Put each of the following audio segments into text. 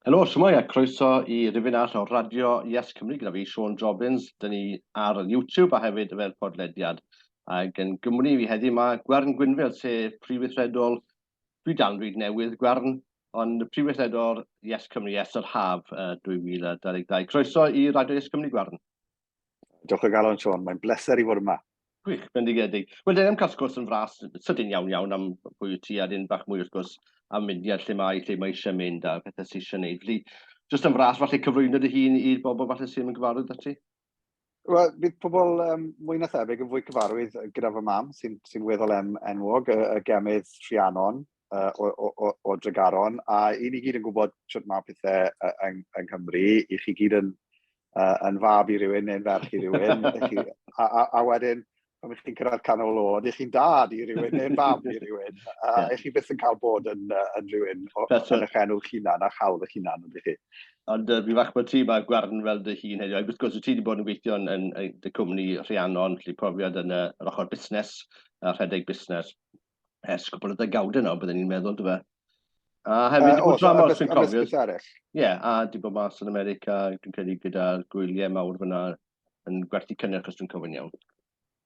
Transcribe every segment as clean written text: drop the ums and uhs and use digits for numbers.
Helo, shwmae a croeso i rifyn arall o Radio Yes Cymru gyda fi, Siôn Jobbins. Dyn ni ar YouTube a hefyd fel podlediad. Ac yn Gymru fi heddiw mae Gwern Gwynfil, sef prif weithredol, dwi dal yn dweud newydd Gwern, ond prif weithredol Yes Cymru ers yr haf uh, 2022. Croeso i Radio Yes Cymru, Gwern. Diolch o galon, Siôn. Mae'n bleser i fod yma. Gwych, bendigedig. Wel, dyn ni'n cael sgwrs yn fras, sydyn iawn iawn am pwy wyt ti a dyn bach mwy wrth gwrs am mudiad lle mae, lle mae eisiau mynd a pethau sydd eisiau gwneud. Felly, jyst yn fras, falle cyflwyno dy hun i'r bobl falle sydd yn gyfarwydd â ti? Wel, bydd pobl um, mwy na thebyg yn fwy cyfarwydd gyda fy mam, sy'n sy weddol em enwog, y, y gemydd Rhiannon uh, o, o, o, o Dregaron, a i ni gyd yn gwybod sut mae pethau yng, yng Nghymru, i chi gyd yn uh, yn fab i rywun neu'n ferch i rywun, chi, a, a, a wedyn, pan ych chi'n cyrraedd canol oed, ych chi'n dad i rywun neu'n fam i rywun, a yeah. ych chi byth yn cael bod yn, uh, yn rhywun o, yn eich enw eich hunan a chawl eich hunan, ydych chi. Ond uh, fi fach bod ti mae Gwern fel dy hun heddiw. Wrth gwrs, ti wedi bod yn gweithio yn, yn, yn dy cwmni Rhiannon, felly profiad yn y, yr ochr busnes a rhedeg busnes ers cwpl o ddegawdau nawr, byddwn ni'n meddwl, dy fe. A hefyd, uh, bod dramor, sy'n cofio. Ie, yeah, a di bod mas yn America, dwi'n credu gyda'r gwyliau mawr fyna yn gwerthu cynnyrch, os dwi'n cofio'n iawn.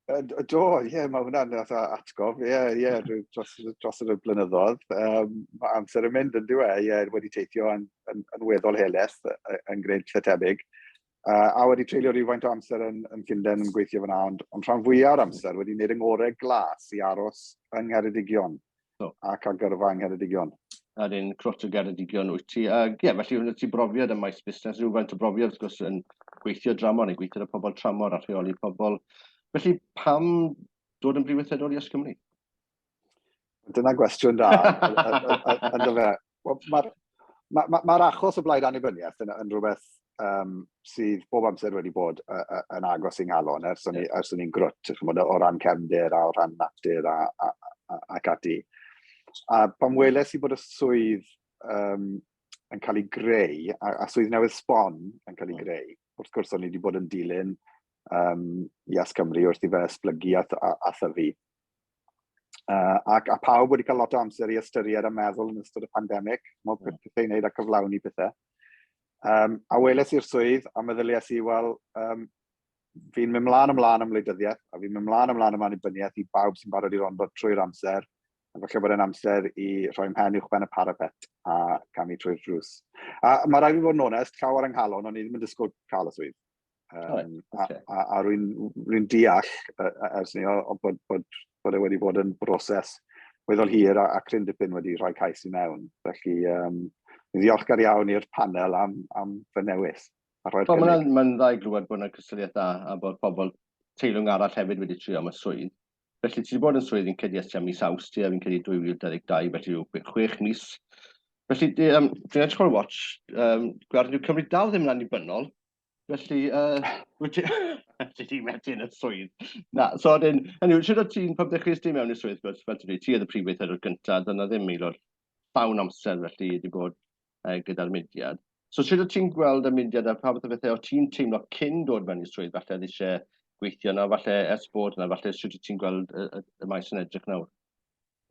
Do, ie, yeah, mae hwnna'n fatha atgof, ie, yeah, ie, yeah, dros, dros y blynyddoedd. Um, mae amser yn mynd yn diwe, ie, yeah, wedi teithio yn, yn, yn weddol helaeth yn gwneud pethau tebyg. Uh, a wedi treulio rhywfaint o amser yn, yn Llundain yn gweithio fyna, ond, ond rhan fwyaf o'r amser wedi gwneud yng ngorau glas i aros yng Ngheredigion oh. ac ar gyrfa yng Ngheredigion. A'r un crwt o Geredigion wyt ti. Ac ie, yeah, felly hwnna ti brofiad ym maes busnes, rhywfaint o brofiad wrth gwrs yn gweithio dramor neu gweithio â pobl tramor a rheoli pobl. Felly pam dod yn brif weithredol i Yes Cymru? Dyna gwestiwn da. Ynddo fe. Mae'r ma, ma, ma achos o blaid annibyniaeth yn, yn rhywbeth um, sydd bob amser wedi bod uh, uh, yn agos i'n nghalon ers o'n yeah. i'n grwt, chymod, o ran cefndir a o ran natur a, a, a, ac ati. A pan weles i bod y swydd um, yn cael ei greu, a, a swydd newydd sbon yn cael ei greu, wrth gwrs o'n i wedi bod yn dilyn um, Yes Cymru wrth i fe esblygu a, a, a thyfu. Uh, ac, a pawb wedi cael lot o amser i ystyried a meddwl yn ystod y pandemig, mor mm. pethau i wneud a cyflawni pethau. Um, a weles i'r swydd a meddyliais i, wel, um, fi'n mynd mlaen ymlaen am wleidyddiaeth, a fi'n mynd mlaen ymlaen am annibyniaeth i bawb sy'n barod i rondo trwy'r amser, a falle bod e'n amser i rhoi mhen uwch ben y parapet a camu trwy'r drws. A mae rhaid i fi fod yn onest, llaw ar yng nghalon, o'n i ddim yn disgwyl cael y swydd. Um, okay. A, a, a rwy'n rwy deall uh, ers ni o, o bod, bod, bod e wedi bod yn broses weddol hir a, a cryn dipyn wedi rhoi cais i mewn. Felly, um, fi'n ddiolchgar iawn i'r panel am, am fy newis. A rhoi'r well, Mae'n ma dda i glywed bod yna cysylltiad dda a bod pobl teilwng arall hefyd wedi trio am y swydd. Felly ti wedi bod yn swydd fi'n credu ers tua mis Awst, ia, fi'n credu 2022, felly rhyw 6 mis. Felly, um, dwi'n edrych ar y watch, um, gweld dyw Cymru dal ddim yn annibynnol, felly, uh, wyt ti... ti di methu yn y swydd. Na, so wedyn, hynny yw, shwt o't ti'n, pan ddechreuais ti mewn i'r swydd, gwrs, fel ti'n dweud, ti oedd y prif weithredwr gyntaf, dyna ddim aelod llawn amser felly wedi bod uh, gyda'r mudiad. So sut o't ti'n gweld y mudiad a pa fath o bethau o't ti'n teimlo cyn dod mewn i'r swydd, falle oedd eisiau gweithio yna, falle ers bod yna, falle sut wyt ti'n gweld y, y, y maes yn edrych nawr?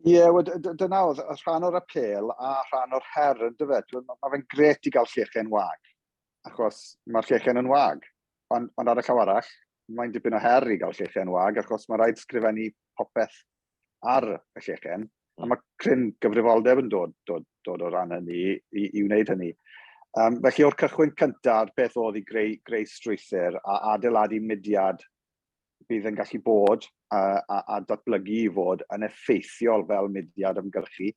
Ie, yeah, wel, dyna oedd rhan o'r apêl a rhan o'r her, yn dyfe. Mae fe'n gret i gael llechen wag, achos mae'r llechen yn wag. Ond, ond ar y llaw arall, mae'n dipyn o her i gael llechen wag, achos mae rhaid sgrifennu popeth ar y llechen, a hmm. mae cryn gyfrifoldeb yn dod, dod, dod o ran hynny i, i wneud hynny. Um, felly o'r cychwyn cyntaf, beth oedd i greu, greu strwythur a adeiladu mudiad bydd yn gallu bod a, a, a datblygu i fod yn effeithiol fel mudiad ymgyrchu.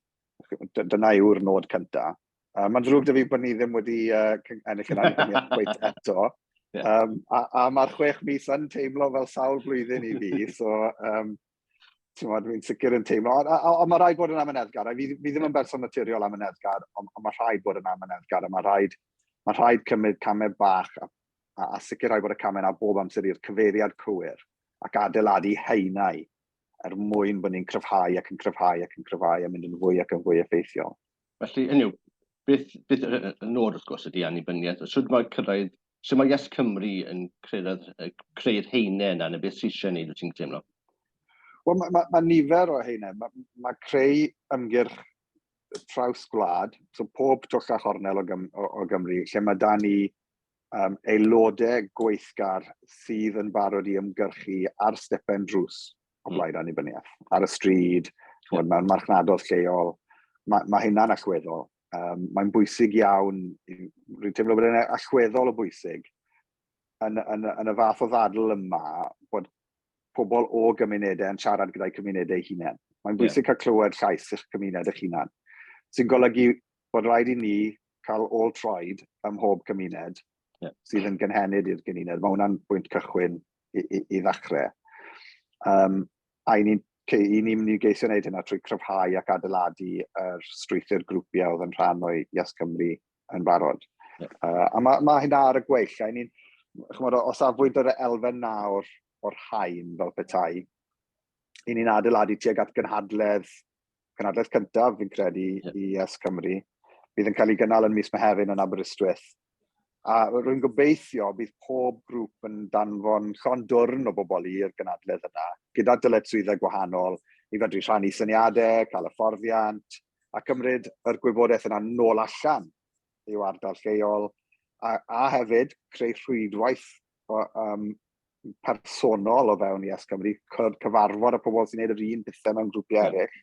Dyna yw'r nod cyntaf. Uh, mae'n ddrwg 'da fi bod ni ddim wedi uh, ennill yn annibyniaeth cweit eto. Yeah. Um, a, a mae'r chwech mis yn teimlo fel sawl blwyddyn i fi, so um, dwi'n sicr yn teimlo. Ond on, mae rhaid bod yn amyneddgar. Fi, fi ddim yn berson naturiol amyneddgar, ond on mae rhaid bod yn amyneddgar, a mae rhaid, mae rhaid cymryd camau bach a, a, a sicrhau bod y camau yna bob amser i'r cyfeiriad cywir ac adeiladu haenau er mwyn bod ni'n cryfhau ac yn cryfhau ac yn cryfhau a mynd yn fwy ac yn fwy effeithiol. Felly, hynny yw, beth, beth y nod wrth gwrs ydy annibyniaeth. Sut mae cyrraedd, sut mae Yes Cymru yn creu'r creu heine yna, neu beth sydd eisiau gwneud, wyt ti'n teimlo? Wel, mae, mae, mae nifer o heine. Mae, mae creu ymgyrch traws gwlad, so pob twll a chornel o, Gym o, o Gymru, lle mae da ni aelodau gweithgar sydd yn barod i ymgyrchu ar stepen drws o blaid annibyniaeth, ar y stryd, yeah. mewn marchnadoedd lleol. Mae, mae hynna'n allweddol. Mae'n bwysig iawn, rwy'n teimlo bod e'n allweddol o bwysig yn, yn, yn y fath o ddadl yma, bod pobl o gymunedau yn siarad gyda'i cymunedau eu hunain. Mae'n bwysig cael clywed llais eich cymuned eich hunan, sy'n golygu bod rhaid i ni cael ôl troed ym mhob cymuned sydd yn gynhenid i'r gymuned. Mae hwnna'n bwynt cychwyn i, i, i ddechrau. A i ni'n i ni'n mynd i geisio wneud hynna trwy cryfhau ac adeiladu yr strwythur grwpiau oedd yn rhan o'i Yes Cymru yn barod. A mae, ma hynna ar y gweill. A i ni'n, chymod, o safbwynt yr elfen na o'r, o'r haen fel petai, i ni'n adeiladu tuag at gynhadledd cynhadledd cyntaf, fi'n credu, i Yes Cymru. Bydd yn cael ei gynnal yn mis Mehefin yn Aberystwyth. A rwy'n gobeithio bydd pob grŵp yn danfon llond dwrn o bobl i'r gynhadledd yna, gyda dyletswyddau gwahanol, i fedru rhannu syniadau, cael hyfforddiant, a cymryd yr gwybodaeth yna nôl allan i'w ardal lleol, a, a hefyd creu rhwydwaith o, personol o fewn Yes Cymru, cyfarfod â pobl sy'n gwneud yr un pethau mewn grwpiau eraill,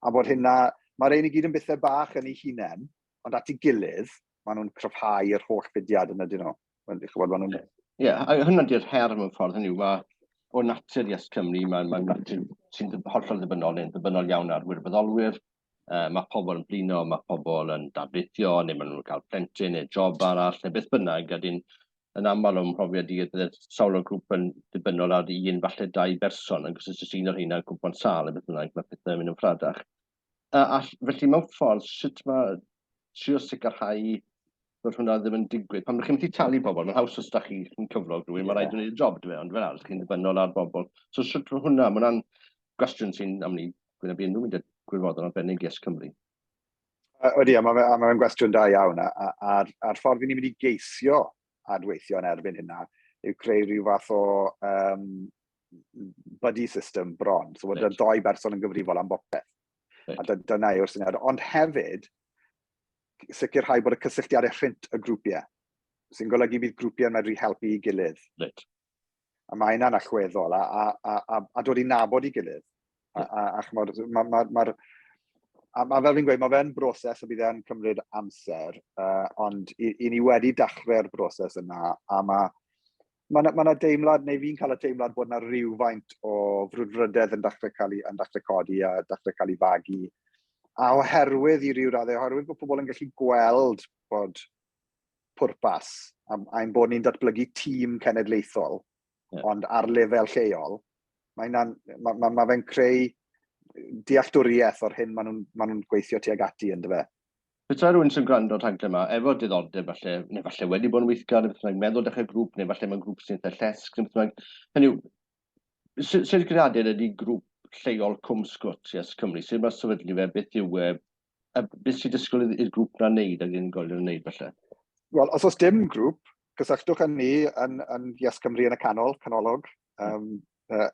a bod hynna, mae'r ein i gyd yn bethau bach yn ei hunain, ond at ei gilydd, maen nhw'n cryfhau yr holl fudiad yn ydyn nhw. Maen nhw'n... Ie, yeah, a hynna di'r her mewn ffordd, hynny yw, mae o natur Yes Cymru, mae'n mae natur sy'n hollol ddibynnol, neu'n ddibynnol iawn ar wirfoddolwyr, mae pobl yn blino, mae pobl yn darlithio, neu maen nhw'n cael plentyn neu job arall, neu beth bynnag, a dyn yn aml o'm mhrofiad i, bydde sawl o'r grŵp yn dibynnol ar un, falle dau berson, ac os oes un o'r rheina yn cwmpo'n sâl neu beth bynnag, mae pethau'n mynd yn ffradach. A, a felly mewn ffordd, sut mae trio sicrhau bod hwnna ddim yn digwydd? Pan ydych chi'n methu talu bobl, mae'n haws os ydych chi'n cyflog rhywun, mae rhaid i wneud y job, dwi, ond fel arall, chi'n ddibynnol ar bobl. So sut mae hwnna, mae hwnna'n gwestiwn sy'n am ni gwynebu unrhyw mudiad gwirfoddol arbennig Yes Cymru. Ydy, a mae'n ma ma gwestiwn da iawn, a, a'r, a'r ffordd i ni'n mynd i geisio adweithio yn erbyn hynna yw creu rhyw fath o buddy system bron. So bod y doi berson yn gyfrifol am bopeth. Right. A dyna yw'r syniad. Ond hefyd, sicrhau bod y cysylltiadau rhynt y grwpiau, sy'n golygu bydd grwpiau'n medru helpu i gilydd. Right. A mae hynna'n allweddol, a, a, a, a, a dod i nabod i gilydd. A, a, a chymod, mae'r ma, ma, a, ma, fel fi'n gweud, mae fe'n broses a bydd e'n cymryd amser, ond i, i ni wedi dechrau'r broses yna, a mae ma, ma, ma deimlad, neu fi'n cael y teimlad bod yna rhywfaint o frwdfrydedd yn dechrau cael ei, yn dechrau codi a dechrau cael ei fagu. A oherwydd i ryw raddau, oherwydd bod pobl yn gallu gweld bod pwrpas, a, a'n bod ni'n datblygu tîm cenedlaethol, ond ar lefel lleol, mae ma, ma, ma fe'n creu dealltwriaeth o'r hyn maen nhw'n ma nhw gweithio tuag ati, ynddo fe. Petai rhywun sy'n gwrando rhaglen yma efo diddordeb falle, neu falle wedi bod yn weithgar, neu beth bynnag, meddwl dechrau grŵp, neu falle mewn grŵp sy'n eitha llesg, neu beth bynnag. Hynny yw, sut greadur ydy grŵp lleol Cwm Sgwt, Yes Cymru? Sut mae sefydlu fe, beth yw e, a beth sy'n disgwyl i'r grŵp na'n neud ac unigolion yn neud falle? Wel, os oes dim grŵp, cysylltwch â ni yn, yn Yes Cymru yn y canol, canolog, a,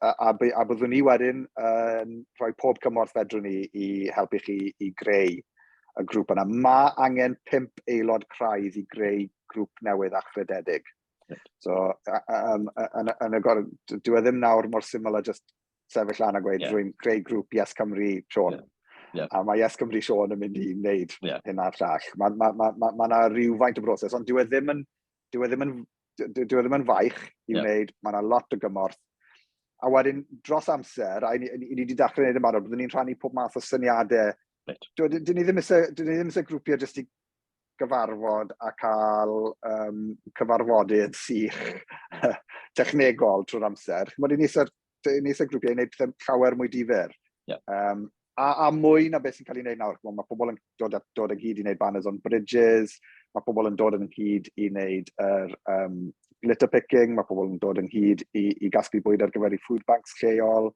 a, a byddwn ni wedyn yn rhoi pob cymorth fedrwn ni i helpu chi i greu y grŵp yna. Mae angen pump aelod craidd i greu grŵp newydd achrededig. So, yn, yn y gor, dyw e ddim nawr mor syml a just sefyll lan a gweud, rwy'n creu grŵp Yes Cymru Sean. A mae Yes Cymru Sean yn mynd i wneud hyn a'r llall. Mae ma, ma, ma, ma 'na rhywfaint o broses, ond dyw e ddim yn, dyw e ddim yn, dyw e ddim yn faich i wneud, mae yna lot o gymorth. A wedyn, dros amser, a i ni, i ni wedi dechrau gwneud yn barod, byddwn ni'n rhannu pob math o syniadau. Dyn ni ddim eisiau, dyn ni ddim eisiau grwpiau jyst i gyfarfod a cael cyfarfodydd sych technegol trwy'r amser. Chimod, ni eisiau, ni eisiau grwpiau i wneud pethau llawer mwy difyr. A mwy na beth sy'n cael ei wneud nawr. Mae pobl yn dod, dod ynghyd i wneud banners on bridges, mae pobl yn dod ynghyd i wneud yr litter picking, mae pobl yn dod ynghyd i, i gasglu bwyd ar gyfer eu food banks lleol.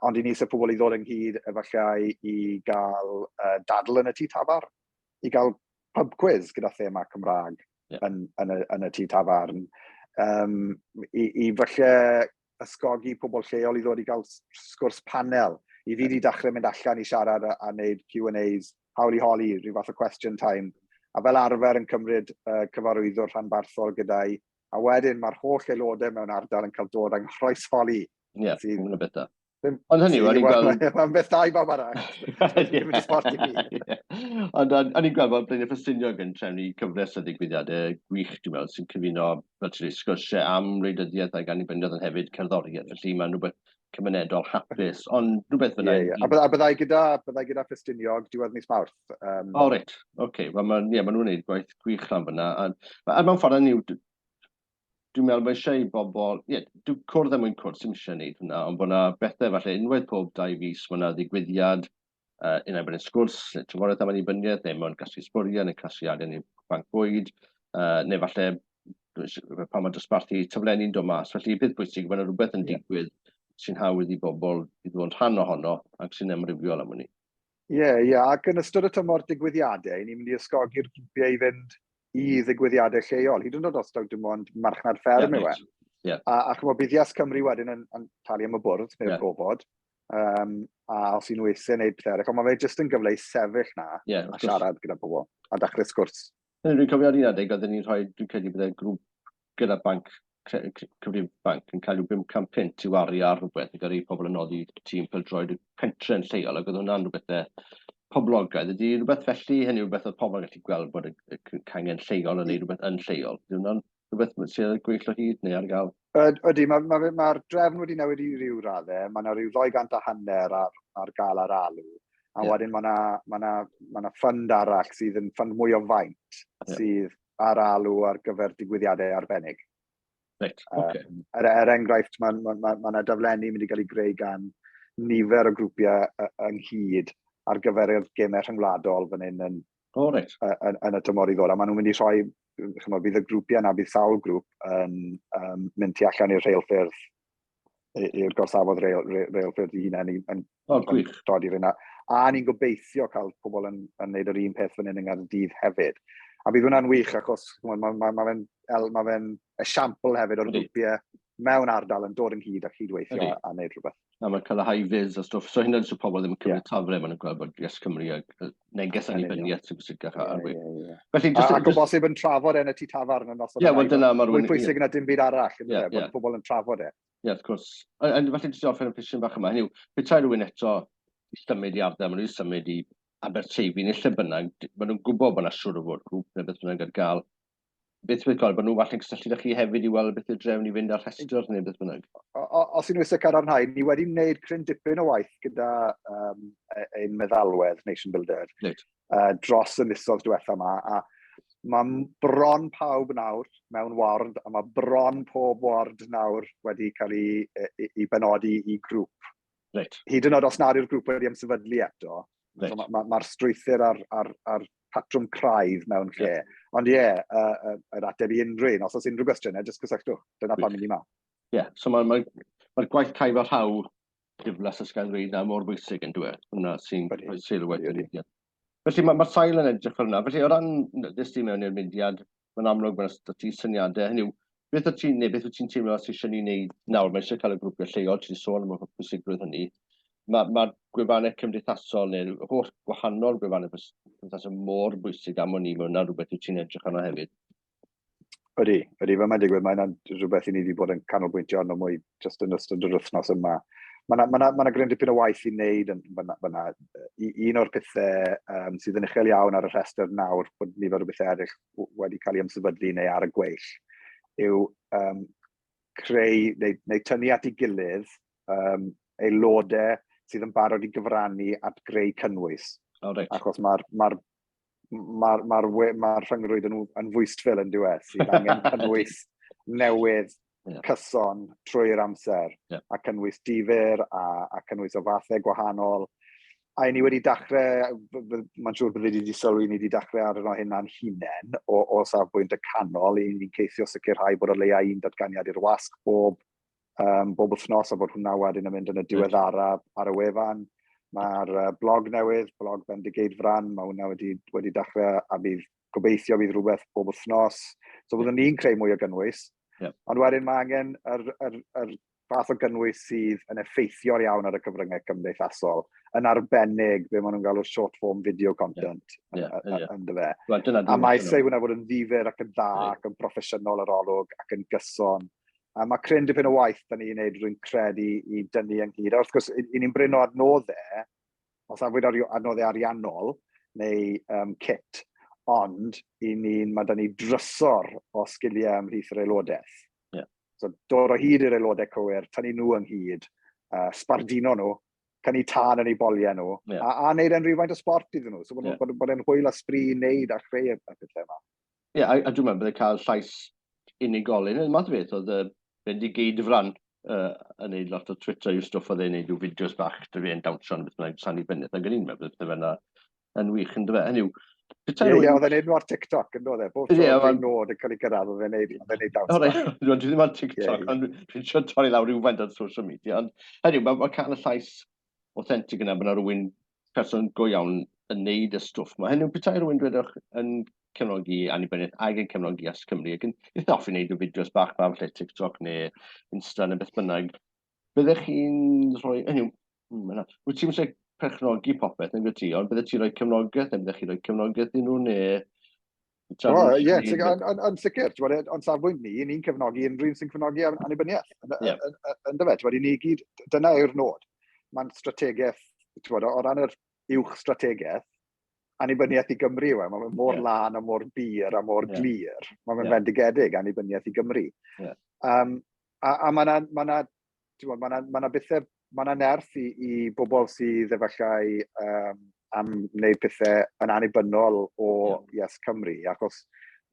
Ond i ni eisiau pobl i ddod ynghyd efallai i gael dadl yn y tŷ tafarn, i gael pub quiz gyda thema Cymraeg yn, yn, y, yn y tŷ tafarn. I, i falle ysgogi pobl lleol i ddod i gael sgwrs panel. I fi wedi dechrau mynd allan i siarad a, a wneud Q&As. Hawl i Holi, rhyw fath o question time, a fel arfer yn cymryd cyfarwyddwr rhanbarthol gyda'i, a wedyn mae'r holl aelodau mewn ardal yn cael dod yng nghroesholi. Ie, yeah, sydd, beth da. Ond hynny yw, o'n i'n gweld... Mae'n beth da i bawb arall. Ddim yn sport i fi. Ond o'n i'n gweld bod Blaenau Ffestiniog yn trefnu cyfres o ddigwyddiadau gwych, dwi'n meddwl, sy'n cyfuno, fel ti'n dweud, sgyrsiau am wleidyddiaeth ac annibyniaeth ond hefyd cerddoriaeth. Felly mae'n rhywbeth cymunedol hapus, ond rhywbeth fyna... Ie, ie. A byddai gyda, byddai gyda Ffestiniog diwedd mis Mawrth. O, reit. Oce. Okay. Wel, ma, yeah, maen nhw'n gwneud gwaith gwych lan fyna. A mewn ffordd, hynny yw, dwi'n meddwl mae eisiau i bobl, ie, yeah, dwi'n cwrdd er mwyn cwrdd, sy'n eisiau gwneud hwnna, ond bod yna bethau falle unwaith pob 2 fis, mae yna ddigwyddiad, unai bod yn sgwrs, neu trafodaeth am annibyniaeth, neu mewn casglu sbwriel, neu casglu arian i'r banc bwyd, neu falle pan mae dosbarthu taflenni'n dod mas. Felly, peth bwysig, mae yna rhywbeth yn digwydd sy'n hawdd i bobl i ddod yn rhan ohono ac sy'n amrywiol am hynny. Ie, yeah, ie, yeah. Ac yn ystod y tymor digwyddiadau, ni'n mynd i ysgogi'r grwpiau i fynd i ddigwyddiadau lleol, hyd yn oed os taw dim ond marchnad fferm yw e. A chymod, bydd Yes Cymru wedyn yn talu am y bwrdd neu'r gofod, a os y'n nhw eisiau gwneud pethau eraill, ond mae fe jyst yn gyfle i sefyll na a siarad gyda pobl a dechrau sgwrs. Dwi'n cofio ar un adeg oedden ni'n rhoi, dwi'n credu byddai grŵp gyda banc, cyfrif banc yn cael rhyw 500 punt i wario ar rhywbeth i gyrru pobl yn noddi tîm pêl-droed y pentre yn lleol, ac oedd hwnna'n rhywbeth poblogaidd. Ydy rhywbeth felly, hynny yw rhywbeth oedd pobl yn gallu gweld bod y cangen lleol yn gwneud rhywbeth yn lleol. Ydy hwnna'n rhywbeth sydd ar y gweill o hyd neu ar gael? Ydy, mae'r ma, ma, ma drefn wedi newid i ryw raddau. Mae yna rhyw 250 ar gael ar alw. A wedyn mae yna ma na, ma na ffynd arall sydd yn ffynd mwy o faint, sydd ar alw ar gyfer digwyddiadau arbennig. Reit, oce. Okay. Er enghraifft, mae ma, ma, ma yna daflenni mynd i gael ei greu gan nifer o grwpiau ynghyd ar gyfer y gemau rhyngwladol fan hyn yn, oh, reit. yn y tymor i ddod. A maen nhw'n mynd i rhoi, chymod, bydd y grwpiau yna, bydd sawl grŵp yn mynd tu allan i'r rheilffyrdd, i'r gorsafodd reilffyrdd i hunain yn, oh, gwych. Dod i'r yna. A ni'n gobeithio cael pobl yn neud yr un peth fan hyn yng Nghaerdydd hefyd. A bydd hwnna'n wych achos mae ma, ma, ma fe'n ma fe esiampl hefyd o'r grwpiau mewn ardal yn dod ynghyd a cydweithio a wneud rhywbeth. A mae'n cael y high vis a stwff. So hynny'n so pobl ddim yn cymryd tafle, maen nhw'n gweld bod Yes Cymru a neges annibyniaeth sy'n bwysicach ar we. Felly, just, ac o bosib yn trafod e yn y tŷ tafarn yn noson. Ie, wel dyna mae rhywun... Mwy pwysig na dim byd arall, bod pobl yn trafod e. Ie, wrth gwrs. A falle jyst i orffen y cwestiwn bach yma, hynny yw, petai rhywun eto i symud i ardal, maen nhw wedi symud i Aberteifi neu lle bynnag, maen nhw'n gwybod bod yna siŵr o fod grŵp neu beth bynnag ar gael. Beth yw'r gorau, bod nhw falle'n cysylltu â chi hefyd i weld beth yw'r drefn i fynd ar rhestr neu beth bynnag? Os y'n nhw eisiau cadarnhau, ni wedi wneud cryn dipyn o waith gyda ein meddalwedd Nation Builder dros y misoedd diwetha yma, a mae bron pawb nawr mewn ward, a mae bron pob ward nawr wedi cael ei benodi i grŵp. Hyd yn oed os nad yw'r grŵp wedi ymsefydlu eto, so mae'r ma, ma strwythur a'r patrwm craidd mewn lle. Ond ie, yeah, yr ateb i unrhyw un, os oes unrhyw gwestiynau, jyst cysylltwch. Dyna pam ni 'ma. Ie, yeah, so mae'r ma, ma gwaith caib a rhaw diflas ysgael ddweud na mor bwysig yn dweud. Hwna sy'n rhoi sylw wedyn. Felly mae'r ma sail yn edrych fel yna. Felly o ran nes ti mewn i'r mudiad, mae'n amlwg mae'n ystod ti syniadau. Hynny yw, beth wyt ti'n, neu beth wyt ti'n teimlo sydd eisiau ni wneud nawr? Mae eisiau cael y grwpiau lleol, ti wedi sôn am y pwysigrwydd hynny. Mae'r ma gwefannau cymdeithasol neu'r holl gwahanol gwefannau cymdeithasol mor bwysig am o'n i, mae hwnna rhywbeth wyt ti'n edrych arno hefyd. Ydy, ydy, fel mae'n digwydd, mae hynna'n rhywbeth i ni wedi bod yn canolbwyntio arno mwy jyst yn ystod yr wythnos yma. Mae yna ma na, ma na gryn dipyn o waith i wneud yn fyna. Fyna. Un o'r pethau sydd yn uchel iawn ar y rhestr nawr, bod nifer o bethau eraill wedi cael eu ymsefydlu neu ar y gweill, yw creu neu tynnu at ei gilydd aelodau sydd yn barod i gyfrannu at greu cynnwys. Oh, right. Achos mae'r ma mae'r ma ma rhyngrwyd yn fwystfil yn diwedd, sydd angen cynnwys newydd cyson trwy'r amser, a cynnwys difyr a cynnwys o fathau gwahanol. A ni wedi dechrau, mae'n siŵr bydde wedi sylwi, ni wedi dechrau arno hynna'n hunain o safbwynt y canol, i ni'n ceisio sicrhau bod o leia un datganiad i'r wasg bob wythnos, a bod hwnna wedyn yn mynd yn y diweddaraf ar y wefan. Mae'r blog newydd, blog Bendigeidfran, mae hwnna wedi dechrau a bydd gobeithio bydd rhywbeth bob wythnos. So byddwn ni'n creu mwy o gynnwys. Ond wedyn mae angen yr fath o gynnwys sydd yn effeithiol iawn ar y cyfryngau cymdeithasol, yn arbennig be maen nhw'n galw short form video content, yn dyfe. Well, dyna A mae eisiau hwnna fod yn ddifyr ac yn dda ac yn broffesiynol yr olwg ac yn gyson. A mae cryn dipyn o waith da ni'n neud, rwy'n credu, i dynnu ynghyd. A wrth gwrs, i ni'n brin o adnoddau, o safbwynt adnoddau ariannol neu kit, ond i ni'n, mae da ni drysor o sgiliau ymhlith yr aelodaeth. So, dod o hyd i'r aelodau cywir, tynnu nhw ynghyd, sbardino nhw, cynnu tân yn eu boliau nhw, a wneud e'n rhywfaint o sbort iddyn nhw. So, bod, bod e'n hwyl a sbri i wneud a chreu y pethau yma. Ie, yeah, a dwi'n meddwl bydde cael llais unigolyn, yn math o beth, oedd Bendigeidfran yn neud lot o Twitter i'w stwff oedd e'n neud i'w fideos bach, dy fi e'n dawnsio yn beth bynnag, Sani Bennett, ac o'n i'n meddwl bydde fe'n yn wych yn dyfe. Hynny yw, petai Ie, oedd e'n neud nhw ar TikTok yn dod e, bob tro oedd nod yn cael ei gyrraedd, oedd e'n neud, oedd e'n neud dawns. Reit, dwi ddim ar TikTok, ond dwi'n siarad torri lawr rhywfaint ar social media, ond hynny yw, mae cael y llais authentic yna, bod yna rhywun person go iawn yn neud y stwff yma. Hynny yw, petai rhywun dwedwch yn cefnogi annibyniaeth ac yn cefnogi Yes Cymru ac yn eitha hoffi wneud y fideos bach ma, falle TikTok neu Insta neu beth bynnag, byddech chi'n rhoi, hynny yw, wyt ti'n eisiau perchnogi popeth, nag wyt ti, ond byddech ti'n rhoi cefnogaeth, neu byddech chi'n rhoi cefnogaeth i nhw, neu... O, ie, yn sicr, ond safbwynt ni, ni'n cefnogi unrhyw un sy'n cefnogi annibyniaeth. Yn dyfe, ti'n ni gyd, dyna yw'r nod. Mae'n strategaeth, ti'n o ran yr uwch strategaeth, annibyniaeth i Gymru yw e. Mae'n mor lân a mor bur a mor glir. Mae'n fendigedig, annibyniaeth i Gymru. A mae yna, ma na, ma na, ma na bethau, mae yna nerth i bobl sydd efallai am wneud pethau yn annibynnol o Yes Cymru, achos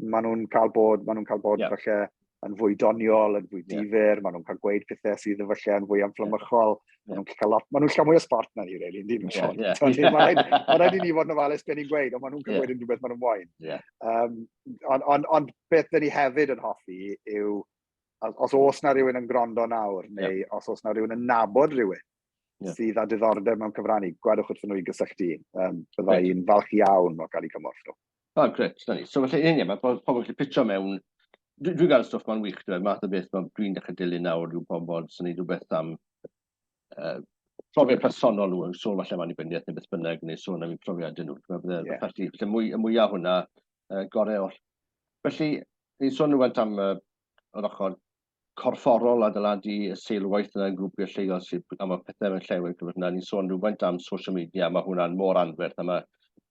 maen nhw'n cael bod, maen nhw'n cael bod falle yn fwy doniol, yn fwy difyr, maen nhw'n cael gweud pethau sydd yn falle yn fwy ymfflamychol, maen nhw'n cael lot, maen nhw'n cael mwy o sbort na ni, really, ynddi, yeah, yeah. Mae rhaid i ni fod yn ofalus beth ni'n gweud, ond maen nhw'n cael gweud unrhyw beth maen nhw'n moyn. Ond beth dyn ni hefyd yn hoffi yw, os oes na rhywun yn gwrando nawr, neu os oes na rhywun yn nabod rhywun sydd â diddordeb mewn cyfrannu, gwedwch wrthyn nhw i gysylltu. Bydda i'n falch iawn o gael eu cymorth nhw. O, oh, grêt, dyna ni. So felly, ie, mae pobl yn gallu pitio mewn. Dwi'n gael y stwff ma'n wych, dwi'n math o beth dwi'n dechrau dilyn nawr yw pobl sy'n neud rhywbeth am profiad personol nhw, yn sôn falle am annibyniaeth neu beth bynnag, neu sôn am eu profiadau nhw. Dwi'n meddwl bydde, felly, felly mwy, y mwyaf hwnna, gorau oll. Felly, ni'n sôn rhywfaint am yr ochr corfforol adeiladu y seilwaith yna yn grwpiau lleol sydd, a mae pethau mewn llew yn cyfrif yna. Ni'n sôn rhywfaint am social media, mae hwnna'n mor anferth, a mae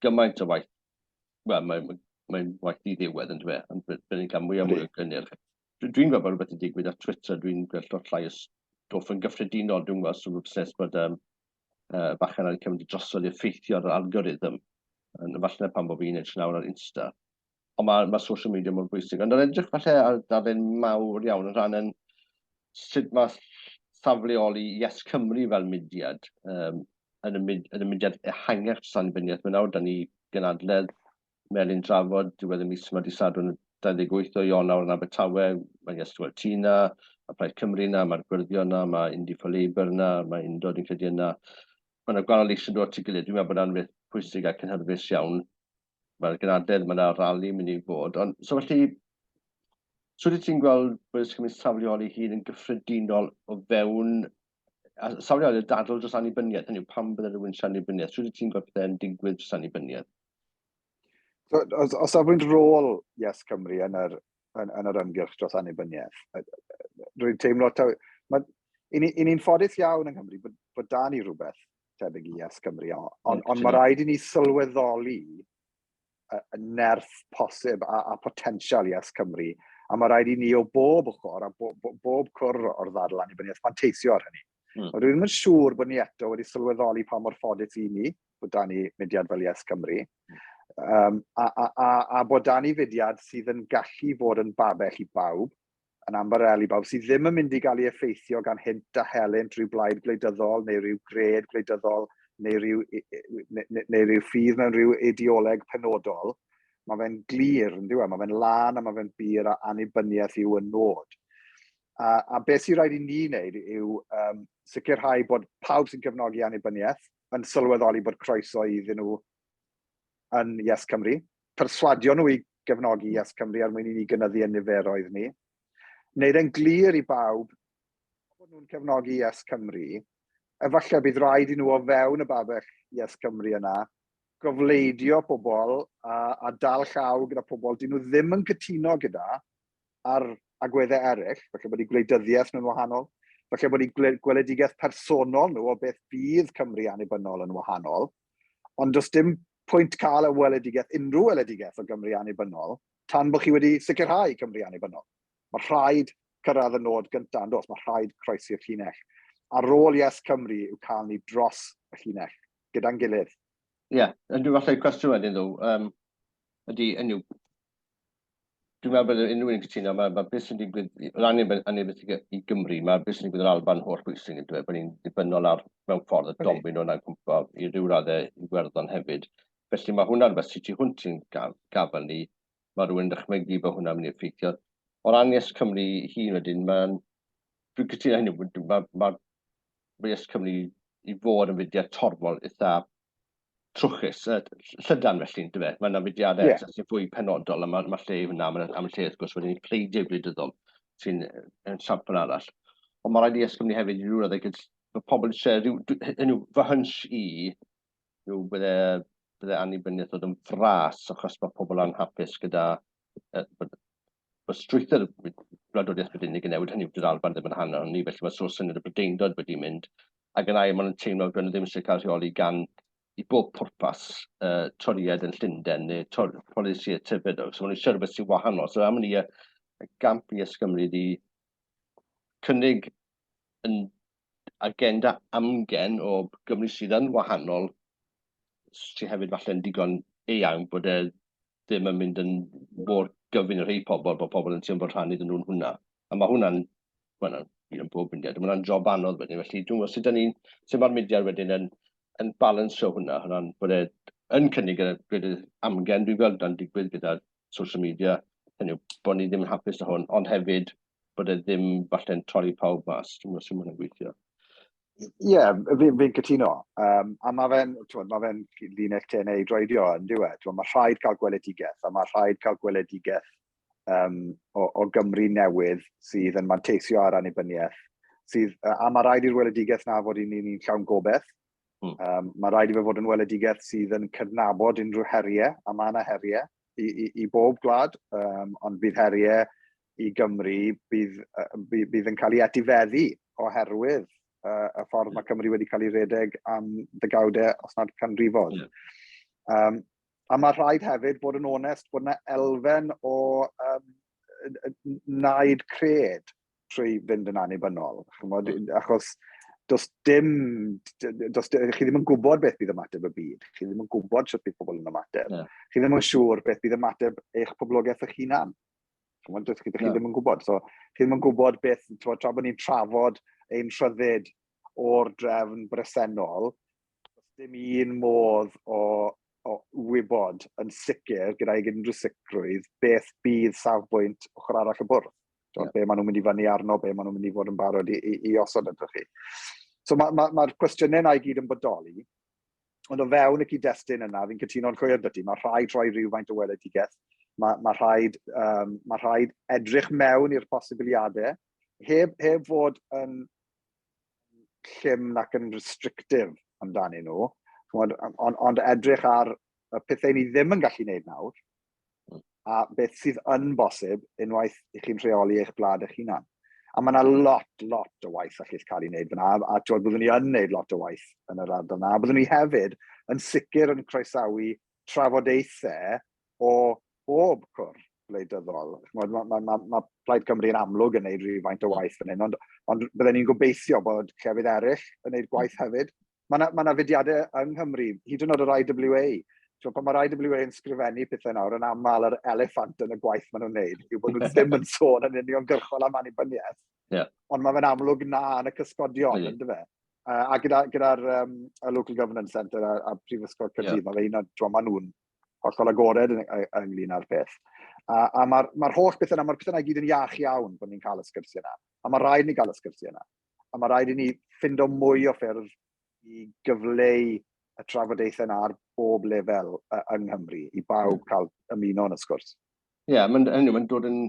gymaint o waith, wel, mae'n mae, mae waith diddiwedd yn dweud, ond byddwn ni'n cael mwy a mwy o gynnyrch. Dwi'n gweld bod rhywbeth yn digwydd ar Twitter, dwi'n gweld lot llai o stwff yn gyffredinol, dwi'n gweld sy'n rhywbeth bod bachan ar cymryd drosodd i effeithio ar yr algorithm, yn falle pan bod fi'n edrych nawr ar Insta. Ond mae social media mor bwysig. Ond yn edrych falle ar darlun mawr iawn yn rhan yn sut mae safleoli Yes Cymru fel mudiad, yn y mudiad ehangach dros annibyniaeth. Mae nawr, da ni gynadledd Melin Drafod, diwedd y mis yma, di Sadwrn 28 o Ionawr yn Abertawe, mae Yes to T na, mae Plaid Cymru na, mae'r Gwyrddion na, mae Indie for Labour na, mae Undod yn credu yna. Mae yna gwahanol leisiau'n dod at ei gilydd. Dwi'n meddwl bod yna'n beth pwysig a cynhyrfus iawn. Mae'r gynadledd, mae yna rali mynd i fod. Ond, so felly, so wyt ti'n gweld bod Yes Cymru safleoli hun yn gyffredinol o fewn, a safleoli y dadl dros annibyniaeth, hynny yw pam bydde rhywun eisiau annibyniaeth, sut wyt ti'n gweld pethau'n digwydd dros annibyniaeth? So, os safbwynt rôl Yes Cymru yn yr ymgyrch dros annibyniaeth, rwy'n teimlo, taw, ma, i ni'n ffodus iawn yng Nghymru bod da ni rhywbeth tebyg i Yes Cymru, ond on mae rhaid i ni sylweddoli y nerth posib a potensial Yes Cymru, a mae rhaid i ni o bob ochr a bob cwr o'r ddadl annibyniaeth fanteisio ar hynny. Dwi ddim yn siŵr bod ni eto wedi sylweddoli pa mor ffodus i ni bod da ni mudiad fel Yes Cymru, a bod da ni fudiad sydd yn gallu fod yn babell i bawb, yn ambarel i bawb sydd ddim yn mynd i gael ei effeithio gan hynt a helynt rhyw blaid gwleidyddol neu rhyw gred gwleidyddol neu ryw ffydd mewn rhyw ideoleg penodol. Mae fe'n glir, yn dyw e? Mae fe'n lân a mae fe'n bur a annibyniaeth yw y nod. A beth sy'n rhaid i ni wneud yw sicrhau bod pawb sy'n cefnogi annibyniaeth yn sylweddoli bod croeso iddyn nhw yn Yes Cymru, perswadio nhw i gefnogi Yes Cymru er mwyn i ni gynyddu ein niferoedd ni. Wneud e'n glir i bawb bod bod nhw'n cefnogi Yes Cymru, efallai bydd rhaid i nhw o fewn y babell Yes Cymru yna gofleidio pobl a, a dal llaw gyda pobl dyn nhw ddim yn cytuno gyda ar agweddau eraill, falle bod eu gwleidyddiaeth nhw'n wahanol, falle bod eu gweledigaeth personol nhw o beth bydd Cymru annibynnol yn wahanol, ond does dim pwynt cael y weledigaeth, unrhyw weledigaeth o Gymru annibynnol, tan bod chi wedi sicrhau Cymru annibynnol. Mae rhaid cyrraedd y nod gyntaf, yn does? Mae rhaid croesi'r llinell. A rôl Yes Cymru yw cael ni dros y llinell, gyda'n gilydd. Ie, yeah, yn dwi'n falle cwestiwn wedyn ddo, um, ydy, yn yw, dwi'n meddwl bod unrhyw un yn cytuno, mae, mae beth sy'n digwydd, o ran annibyniaeth i Gymru, mae beth sy'n digwydd yn Alban holl bwysig yn dweud bod ni'n ddibynnol ar, mewn ffordd, y domino yna'n cwmpa i ryw raddau i Iwerddon hefyd. Felly mae hwnna'n rhywbeth sy'n tu hwnt i'n gafel ni, mae rhywun yn dychmygu bod hwnna'n mynd i effeithio. O ran Yes Cymru hun wedyn, mae'n... Dwi'n cytuno hynny, mae, mae, mae Yes Cymru i fod yn fudiad torfol eitha trwchus, llydan felly, yn dyfe? Mae yna fudiadau yeah. sy'n fwy penodol, a mae, mae lle i hwnna, mae yna lle wrth gwrs wedyn i pleidiau gwleidyddol sy'n yn siampl arall. Ond mae rhaid i Yes Cymru hefyd i ryw raddau gyda mae pobl eisiau, rhyw, hynny yw, fy hunch i, yw bydde, bydde annibyniaeth ddod yn fras achos mae pobl anhapus gyda bod, bod strwythur gwladwriaeth Brydeinig yn newid, hynny yw, dy'r Alban ddim yn rhan ohono ni, felly mae sôn syniad y Brydeindod wedi mynd, ac yn ail, maen nhw'n teimlo bod nhw ddim eisiau cael rheoli gan i bob pwrpas uh, toriad yn Llundain neu tor, polisi y Tybedog. So maen nhw eisiau rhywbeth sy'n wahanol. So am ni y, y gamp i Ysgymru di cynnig yn agenda amgen o Gymru sydd yn wahanol, sydd hefyd falle'n digon eang bod e ddim yn mynd yn mor gyfun i rhai pobl, bod pobl yn teimlo bod rhan iddyn nhw'n hwnna. A mae hwnna'n, mae hwnna'n un yn bob mudiad, mae hwnna'n job anodd wedyn, felly dwi'n gwybod sut ni'n, sut mae'r mudiad wedyn yn, yn balansio hwnna, hwnna'n bod e yn cynnig y gwledydd amgen, dwi'n gweld hwnna'n digwydd gyda social media, hynny yw, bod ni ddim yn hapus â hwn, ond hefyd bod e ddim falle'n torri pawb mas, dwi'n gwybod sut mae hwnna'n gweithio. Ie, yeah, fi'n fi cytuno. Um, a mae fe'n ma fe linell tenau i droedio yn diwedd. Mae rhaid cael gweledigaeth, a mae rhaid cael gweledigaeth um, o, o Gymru newydd sydd yn manteisio ar annibyniaeth. Sydd, a mae rhaid i'r weledigaeth na fod i'n un llawn gobeith. Mm. Um, mae rhaid i fe fod yn weledigaeth sydd yn cydnabod unrhyw heriau, a mae yna heriau i, i, i bob gwlad, um, ond bydd heriau i Gymru bydd, bydd, bydd yn cael ei etifeddu oherwydd uh, y ffordd mae Cymru wedi cael ei redeg am ddegawdau, os nad canrifoedd. Yeah. Um, a mae rhaid hefyd bod yn onest bod yna elfen o um, naid cred trwy fynd yn annibynnol. Chymod, mm. achos does dim, does, chi ddim yn gwybod beth bydd ymateb y byd, chi ddim yn gwybod sut bydd pobl yn ymateb, yeah. chi ddim yn siŵr beth bydd ymateb eich poblogaeth eich hunan. Chymod, chi, chi yeah. ddim yn gwybod. So, chi ddim yn gwybod beth, chymod, tra bod ni'n trafod ein rhyddid o'r drefn bresennol, does dim un modd o, o wybod yn sicr, gyda'i unrhyw sicrwydd, beth bydd safbwynt ochr arall y bwrdd. Yeah. Be maen nhw'n mynd i fyny arno, be maen nhw'n mynd i fod yn barod i, i, i osod ydych chi. So mae'r ma, ma, ma cwestiynau yna i gyd yn bodoli, ond o fewn y cyd-destun yna, fi'n cytuno'n llwyr 'da ti, mae rhaid rhoi rhywfaint o weledigaeth, mae, mae, rhaid, um, mae rhaid edrych mewn i'r posibiliadau, heb, heb fod yn llym nac yn restrictive amdanyn nhw, ond, on, ond edrych ar y pethau ni ddim yn gallu gwneud nawr, a beth sydd yn bosib unwaith i chi'n rheoli eich gwlad eich hunan. A mae yna lot, lot o waith allith cael ei wneud fyna, a, a twod, byddwn ni yn wneud lot o waith yn yr ardal yna, a byddwn ni hefyd yn sicr yn croesawu trafodaethau o bob cwr gwleidyddol. Mae ma, ma, ma, ma Plaid Cymru yn amlwg yn gwneud rhywfaint o waith fan hyn, ond, ond bydden ni'n gobeithio bod llefydd eraill yn gwneud gwaith hefyd. Mae yna ma, na fudiadau yng Nghymru, hyd yn oed yr IWA. So, pan mae'r IWA yn sgrifennu pethau nawr, yn aml yr eliffant yn y gwaith maen nhw'n wneud, yw bod nhw ddim yn sôn yn uniongyrchol am annibyniaeth. Yeah. Ond mae fe'n amlwg na yn y cysgodion, yeah. ynddo fe? Uh, a gyda'r gyda, um, y Local Governance Centre a, a Prifysgol Caerdydd, yeah. mae fe un o'r, maen nhw'n hollol agored ynglyn â'r peth. A, a mae'r ma holl bethau yna, mae'r pethau yna i gyd yn iach iawn bod ni'n cael y sgyrsiau yna. A mae rhaid ni gael y sgyrsiau yna. A mae rhaid i ni ffindo mwy o ffyrdd i gyfleu y trafodaethau yna ar bob lefel yng Nghymru, i bawb cael ymuno yn y sgwrs. Ie, yeah, mae'n mae'n dod yn...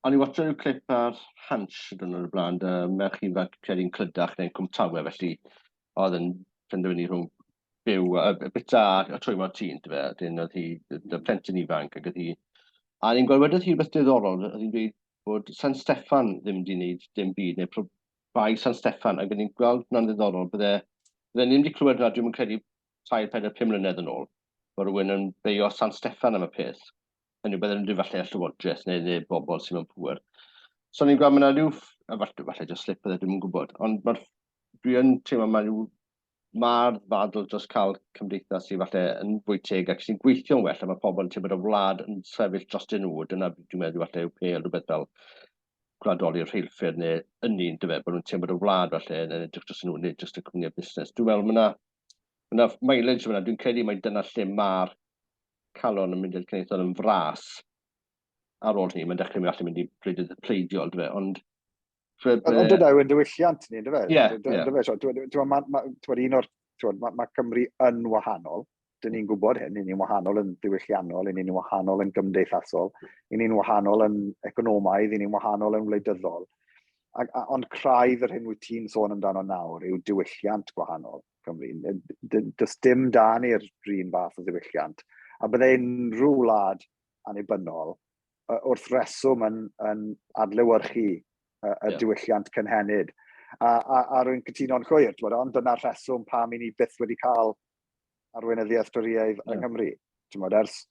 O'n i'n watcho rhyw clip ar Hansh y diwrnod o'r blaen, dy merch ifanc credu'n Clydach neu'n Cwmtawe, felly oedd yn penderfynu rhwng byw a bita a twymo tŷ, yndyfe, a wedyn oedd hi, y plentyn ifanc, ac oedd hi... A ni'n gweld wedodd hi rhywbeth diddorol, oedd hi'n dweud bod San Steffan ddim wedi gwneud dim byd, neu bai San Steffan, ac o'n i'n gweld hwnna'n ddiddorol, bydde, bydde ni ddim wedi clywed hwnna, dwi'm yn credu, 3, 4, 5 mlynedd yn ôl, bod rhywun yn beio San Steffan am y peth. Hynny yw, bydden nhw'n dweud falle y llywodraeth neu, neu bobl sy'n mewn pŵer. So ni'n gweld mae yna rhyw, a falle, falle just slip bydde, dwi'm yn gwybod, ond mae'r, dwi yn teimlo mae rhyw, mae'r ddadl dros cael cymdeithas sydd falle yn fwy teg ac sy'n gweithio'n well, a mae pobl yn teimlo bod y wlad yn sefyll dros nhw, dyna dwi'n meddwl falle yw pêl rhywbeth fel gwladoli'r rheilffyrdd neu ynni, yndyfe, bod nhw'n teimlo bod y wlad falle yn edrych dros nhw, nid jyst y cwmnïau busnes. Dwi'n meddwl mae yna ma mileage fyna, dwi'n credu mai dyna lle mae'r calon yn mynd i'r cenedlaethol yn fras ar ôl hynny, mae'n dechrau mynd allan mynd i gwleidydd pleidiol, dyfe, ond... Ond dyna yw'n diwylliant ni, yndyfe? Ie, ie. Un o'r, mae Cymru yn wahanol, dyn ni'n gwybod hyn, ni'n wahanol yn ddiwylliannol, ni'n wahanol yn gymdeithasol, ni'n wahanol yn economaidd, ni'n wahanol yn wleidyddol. A, a, ond craidd yr hyn wyt ti'n sôn amdano nawr yw diwylliant gwahanol Cymru. Does dim da ni'r un fath o ddiwylliant. A bydde unrhyw wlad annibynnol wrth reswm yn, yn adlewyrchu y, y yeah. diwylliant cynhenid. A, a, a rwy'n cytuno'n llwyr, ond dyna'r rheswm pam i ni byth wedi cael arweinyddiaeth Dorïaidd yng Nghymru. Ti'n ers,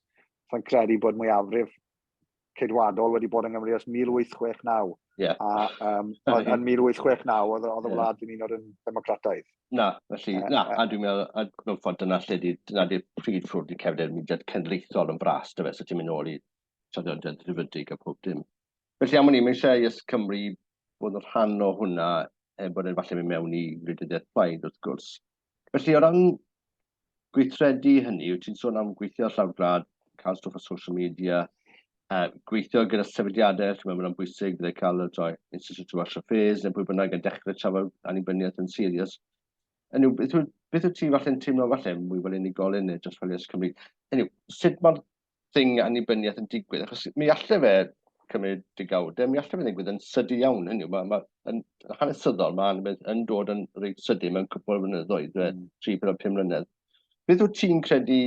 sa'n credu bod mwyafrif Ceidwadol wedi bod yng Nghymru ers 1869. Yeah. A um, yn 1869 oedd, oedd y wlad ddim un o'r yn democrataidd. Na, felly, na, a dwi'n meddwl, a mewn ffordd dyna lle di, dyna di'r pryd ffrwd i cefndir mudiad cenedlaethol yn fras, dyfe, so ti'n mynd nôl i traddodiad rhyfydig a pob dim. Felly am wn i, mae eisiau Yes Cymru bod yn rhan o hwnna, er bod e'n falle mynd mewn i wleidyddiaeth plaid, wrth gwrs. Felly, o ran gweithredu hynny, wyt ti'n sôn am gweithio ar llawr gwlad, cael stwff ar social media, gweithio gyda sefydliadau, ti'n meddwl mae'n bwysig, bydde cael y toi, Institute of Welsh Affairs neu pwy bynnag yn dechrau trafod annibyniaeth yn serious. Hynny yw, beth, beth wyt ti falle'n teimlo falle mwy fel unigolyn neu dros fel Yes Cymru? Hynny yw, sut mae'r thing annibyniaeth yn digwydd, achos mi allai fe cymryd degawdau, mi allai fe ddigwydd yn sydyn iawn, hynny yw, mae, ma, yn hanesyddol, mae annibyniaeth yn dod yn reit sydyn mewn cwpl o flynyddoedd, mm. 3, 4, 5 mlynedd. Beth wyt ti'n credu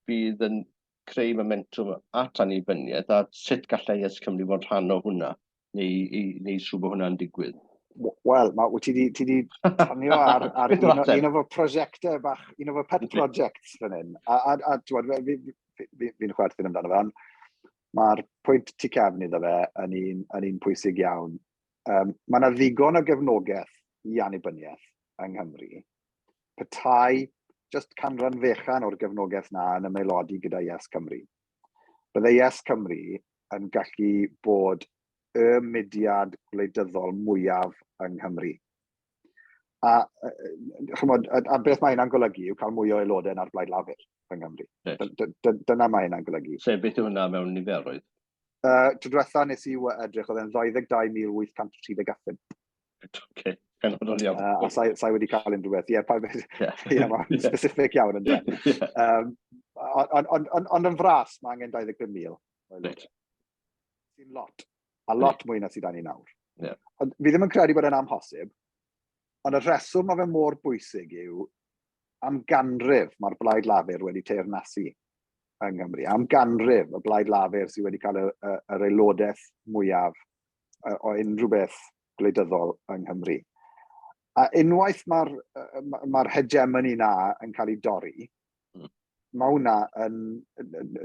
bydd yn creu momentwm at annibyniaeth a sut gallai Yes Cymru fod rhan o hwnna, neu i wneud siŵr bod hwnna'n digwydd? Wel, ma, ti di, ti di tanio ar, ar un, o, un o fy prosiectau bach, un o fy pet projects fan hyn. A, a, a ti'n fi'n fi, fi, fi chwerthin amdano fe, ond mae'r pwynt tu cefn iddo fe yn un, yn un pwysig iawn. Um, mae yna ddigon o gefnogaeth i annibyniaeth yng Nghymru. Petai just canran fechan o'r gefnogaeth na yn ymaelodi gyda Yes Cymru. Byddai Yes Cymru yn gallu bod y mudiad gwleidyddol mwyaf yng Nghymru. A, chymod, a, a beth mae hynna'n golygu yw cael mwy o aelodau na'r Blaid Lafur yng Nghymru. Dyna mae hynna'n golygu. Sef beth yw hwnna mewn niferoedd? Tro diwetha nes i edrych, oedd e'n 22,835. Oce, penodol iawn. A sa'i sa wedi cael unrhyw beth. Ie, pa, ie, mae'n specific iawn yn dweud. Um, ond on, on, on, yn fras, mae angen 25,000. Reit. Sy'n lot. A lot mwy na sydd â ni nawr. Yeah. Ond fi ddim yn credu bod e'n amhosib, ond y rheswm mae fe mor bwysig yw am ganrif mae'r Blaid Lafur wedi teyrnasu yng Nghymru. Am ganrif y Blaid Lafur sydd wedi cael y, y, yr aelodaeth mwyaf o unrhyw beth gwleidyddol yng Nghymru. A unwaith mae'r ma hegemony na yn cael ei dorri, mae hwnna yn,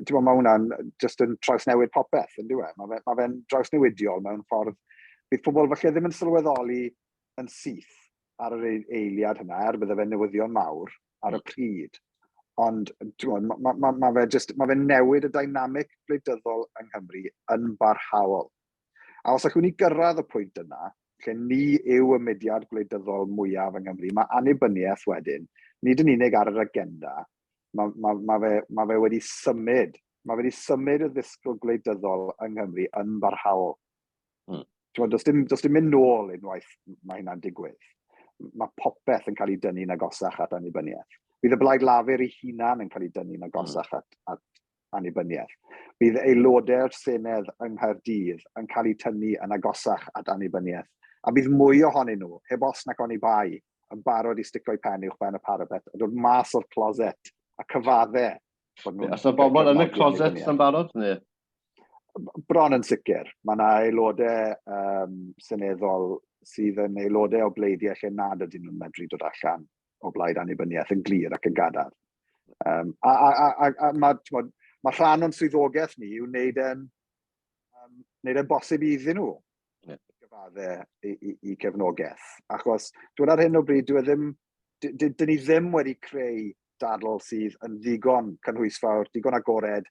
ti'n mae hwnna'n just yn trawsnewid popeth, yn diwe. Mae fe'n ma fe drawsnewidiol mewn ffordd, bydd pobl falle ddim yn sylweddoli yn syth ar yr eiliad hynna, er bydde fe'n newyddion mawr ar y pryd. Ond ti'n mae ma, ma, ma fe just, mae fe'n newid y dynamic gwleidyddol yng Nghymru yn barhaol. A os allwn ni gyrraedd y pwynt yna, lle ni yw y mudiad gwleidyddol mwyaf yng Nghymru, mae annibyniaeth wedyn, nid yn unig ar yr agenda, mae, mae, mae, fe, mae fe wedi symud, mae fe wedi symud y ddisgwyl gwleidyddol yng Nghymru yn barhaol. Ti'n does dim, does dim mynd nôl unwaith mae hynna'n digwydd. Mae popeth yn cael ei dynnu'n agosach at annibyniaeth. Bydd y Blaid Lafur ei hunan yn cael ei dynnu'n agosach at, at annibyniaeth. Bydd aelodau'r Senedd yng Nghaerdydd yn cael eu tynnu yn agosach at annibyniaeth, a bydd mwy ohonyn nhw, heb os nac oni bai, yn barod i stico'u pen uwchben y parapet a dod mas o'r closet a cyfadde bod nhw'n... Os yna bobl yn y closet yn barod, neu? Bron yn sicr. Mae yna aelodau seneddol sydd yn aelodau o bleidiau lle nad ydyn nhw'n medru dod allan o blaid annibyniaeth yn glir ac yn gadarn. A, a, a, a, a mae, t'mod, mae rhan o'n swyddogaeth ni yw wneud e'n wneud e'n bosib iddyn nhw gyfadde i cefnogaeth. Achos dwi'n ar hyn o bryd, dwi e ddim, dyn ni ddim wedi creu dadl sydd yn ddigon cynhwysfawr, digon agored,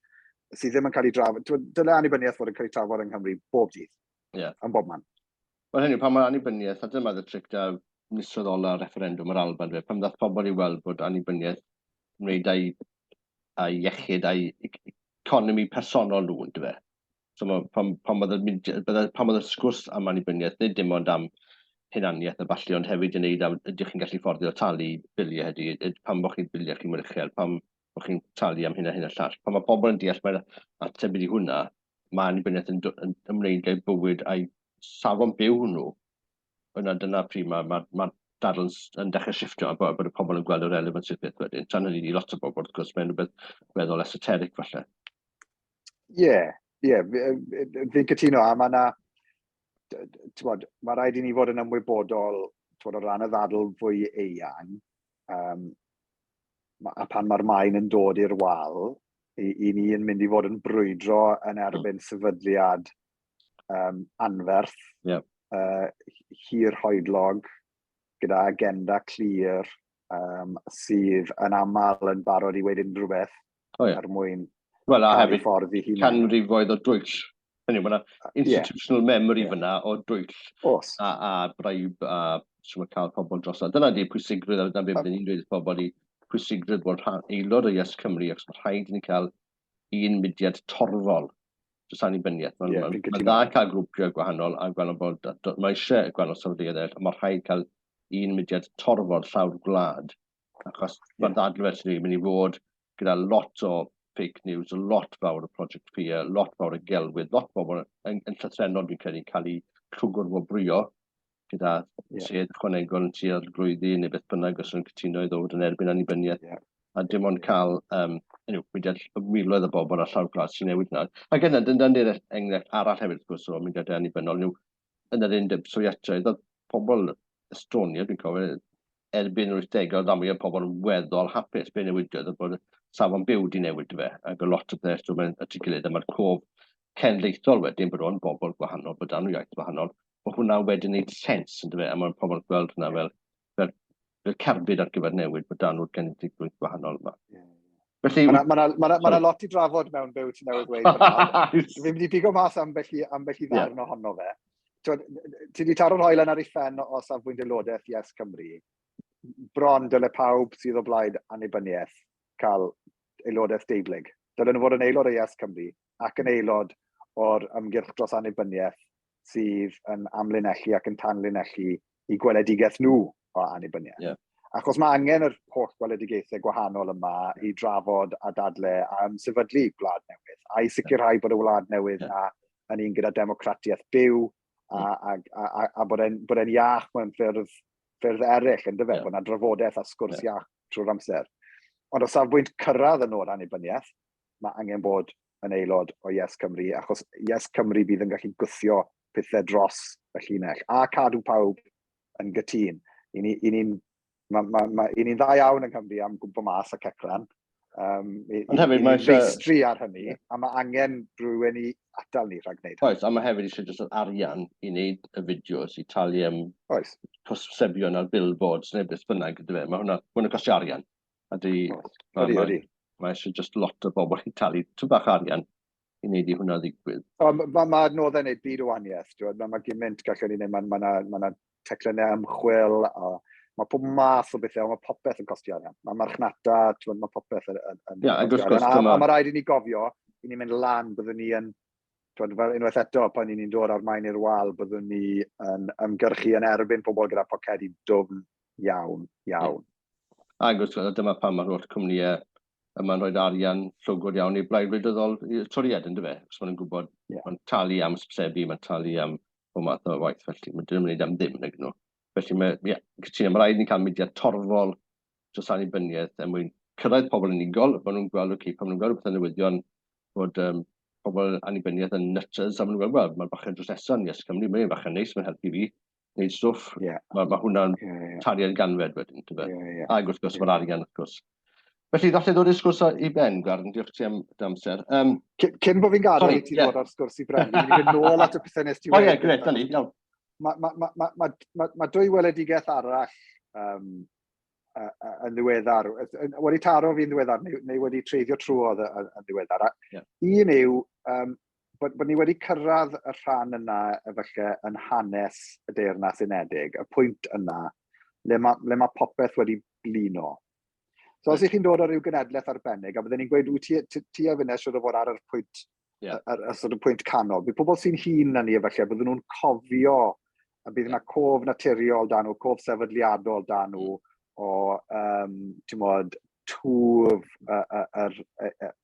sydd ddim yn cael ei drafod. Dyle annibyniaeth fod yn cael ei trafod yng Nghymru bob dydd. Yn bob man. Wel hynny, pan mae annibyniaeth, a dyma y tric da misoedd ola refferendwm yr Alban, fe, pan ddath pobl i weld bod annibyniaeth yn wneud â'i, â'i iechyd a'i economi personol nhw, ynddo fe. So ma, pan, pan, oedd y, pan oedd y sgwrs am annibyniaeth, nid dim ond am hunaniaeth a ballu, ond hefyd yn wneud am ydych chi'n gallu fforddio talu biliau heddi, pam bod chi'n biliau chi'n mor uchel, pam bod chi'n talu am hyn a hyn a llall. Pan mae pobl yn deall mae'r ateb i hwnna, mae annibyniaeth yn, yn ymwneud â'i bywyd a'i safon byw nhw, yna dyna pryd mae, mae, mae dadl yn, yn dechrau shifftio a bod, bod y pobl yn gweld y relevance i'r peth wedyn. Tan hynny i lot o bobl, wrth gwrs, mae'n rhywbeth weddol esoteric falle. Ie, yeah, ie, yeah, fi'n cytuno, a mae yna, ti'n mae rhaid i ni fod yn ymwybodol, ti'n o ran y ddadl fwy eang, a pan mae'r maen yn dod i'r wal, i ni yn mynd i fod yn brwydro yn erbyn sefydliad anferth, hir hoedlog, gyda agenda clir, sydd yn aml yn barod i weud unrhyw beth oh, yeah. er mwyn well, a hefyd ffordd i hunain. Canrifoedd o dwyll. Hynny, mae yna institutional memory fyna o dwyll a bribe a sy'n cael pobl dros. Dyna di pwysigrwydd, a dyna beth byddwn ni'n dweud wrth pobl i pwysigrwydd bod rhan aelod o Yes Cymru, achos mae rhaid i ni cael un mudiad torfol dros annibyniaeth. Mae'n yeah, ma, ma dda cael grwpiau gwahanol a gwahanol bod, mae eisiau gwahanol sefydliadau eraill, ond mae rhaid cael un mudiad torfol llawr gwlad, achos yeah. mae'r ddadl felly yn mynd i fod gyda lot o fake news, lot fawr o Project Fear, lot fawr o gelwydd, lot fawr yn, yn llythrennol dwi'n credu cael ei llwgwr wobrwyo gyda yeah. sedd ychwanegol yn tua'r glwyddi neu beth bynnag os nhw'n cytuno i ddod yn erbyn annibyniaeth. Yeah. A dim ond cael anyway, mudiad miloedd o bobl ar llawr gwlad sy'n newid yna. Ac yna, dyna'n dyna enghraifft arall hefyd, wrth gwrs, o mudiadau annibynnol. Nhw, yn yr undeb Sofietaidd, oedd pobl Estonia, dwi'n cofio, erbyn yr 80au, oedd mwy o pobl yn weddol hapus. Be newidiodd oedd bod safon byw di newid fe, ac o lot o beth dwi'n mynd at ei gilydd, a mae'r cof cenedlaethol wedyn bod o'n bobl gwahanol, bod dan nhw iaith wahanol, bod hwnna wedi gwneud sens, yn dyfe, a mae'n pobl yn gweld hwnna fel, fel, fel cerbyd ar gyfer newid, bod dan nhw'r genedlaethol gwahanol yma. Yeah. Felly... Mae yna ma ma ma lot i drafod mewn byw ti'n newydd dweud. Fi'n mynd i bigo mas ambell i, ambell i ddarn yeah. ohono fe. Ti wedi taro'r hoelen ar ei phen o safbwynt aelodaeth Yes Cymru. Bron dyle pawb sydd o blaid annibyniaeth cael aelodaeth deublyg. Dylen nhw fod yn aelod o Yes Cymru ac yn aelod o'r ymgyrch dros annibyniaeth sydd yn amlinellu ac yn tanlinellu i gweledigaeth nhw o annibyniaeth. Yeah. Achos mae angen yr holl gweledigaethau gwahanol yma i drafod a dadle a ymsefydlu gwlad newydd, a i sicrhau bod y wlad newydd yeah. na yn un gyda democratiaeth byw a, a, a, a, a bod e'n bod e'n iach mewn ffyrdd, ffyrdd eraill, yn dyfe, yeah. bod yna drafodaeth a sgwrs yeah. iach trwy'r amser. Ond o safbwynt cyrraedd y nod annibyniaeth, mae angen bod yn aelod o Yes Cymru, achos Yes Cymru bydd yn gallu gwthio pethau dros y llinell, a cadw pawb yn gytûn. I ni'n ni, ma, ma, ma, i ni'n dda iawn yng Nghymru am gwmpo mas a cecran. Ond hefyd mae eisiau... Feistri ar hynny, a mae angen rhywun i atal ni rhag gwneud. Oes, a mae hefyd eisiau jyst yr arian i wneud y fideos, i talu am Oes. cosbebion ar billboards neu beth bynnag, yndyfe? Mae hwnna, ma hwnna'n costio arian. A di, mae, mae, mae eisiau just lot o bobl i talu tyn bach arian i wneud i hwnna ddigwydd. O, mae ma, ma adnoddau'n gwneud byd o wahaniaeth. Mae ma gymaint gallwn ni wneud, mae ma, ma, ma teclynnau ymchwil, a mae pob math o bethau, ond mae popeth yn costio arian. Mae marchnata, mae popeth yn, yn, yn yeah, costio arian. A, a mae rhaid i ni gofio, i ni'n mynd lan, byddwn ni yn, twyd, fel unwaith eto, pan ni'n dod ar maen i'r wal, byddwn ni yn ymgyrchu yn erbyn pobl gyda pocedi dwfn iawn, iawn. Yeah. Ac wrth gwrs, dyma pam mae'r holl cwmnïau yma'n rhoi arian llwgwd iawn i blaid wleidyddol Torïaid, ynddo fe? Os maen nhw'n gwybod, yeah. mae'n talu am sbsebu, mae'n talu am o math o waith, felly mae'n ddim yn gwneud am ddim, nag nhw. Felly mae, ie, yeah, cytuno, mae rhaid ni cael mudiad torfol dros annibyniaeth er mwyn cyrraedd pobl unigol, maen nhw'n gweld, oce, okay, pan maen nhw'n gweld rhywbeth yn newyddion bod um, pobl annibyniaeth yn nutters, a maen nhw'n gweld, wel, mae'r bachgen dros nesaf yn Yes Cymru, mae'n bachgen neis, mae'n helpu fi wneud stwff. Yeah. Mae, ma hwnna'n yeah, yeah. tariad ganfed wedyn, ti'n fe? Yeah, yeah. Ac wrth gwrs, yeah. mae'r arian, wrth gwrs. Felly, ddallai ddod i'r sgwrs i ben, Gwarden, diolch ti am dy amser. Um, cyn bod fi'n gadael i ti yeah. ddod ar sgwrs i ben, fi'n mynd nôl at y pethau nes ti wedi. O ie, gret, da ni, iawn. Mae ma, ma, ma, ma, ma, ma dwy weledigaeth arall um, yn ddiweddar, wedi taro fi'n ddiweddar, neu, neu wedi treiddio trwodd yn, yn ddiweddar. Yeah. Un yw um, bod, bod ni wedi cyrraedd y rhan yna efallai yn hanes y Deyrnas Unedig, y pwynt yna, le mae, le mae popeth wedi blino. So os ych chi'n dod o ryw genedlaeth arbennig, a byddwn ni'n gweud, wyt ti, ti, ti a finne siwr o fod ar yr pwynt, yeah. ar, ar, sort of pwynt canol. Bydd pobl sy'n hŷn na ni efallai, byddwn nhw'n cofio, a bydd yna cof naturiol dan nhw, cof sefydliadol dan nhw, o, um, ti'n modd, twf yr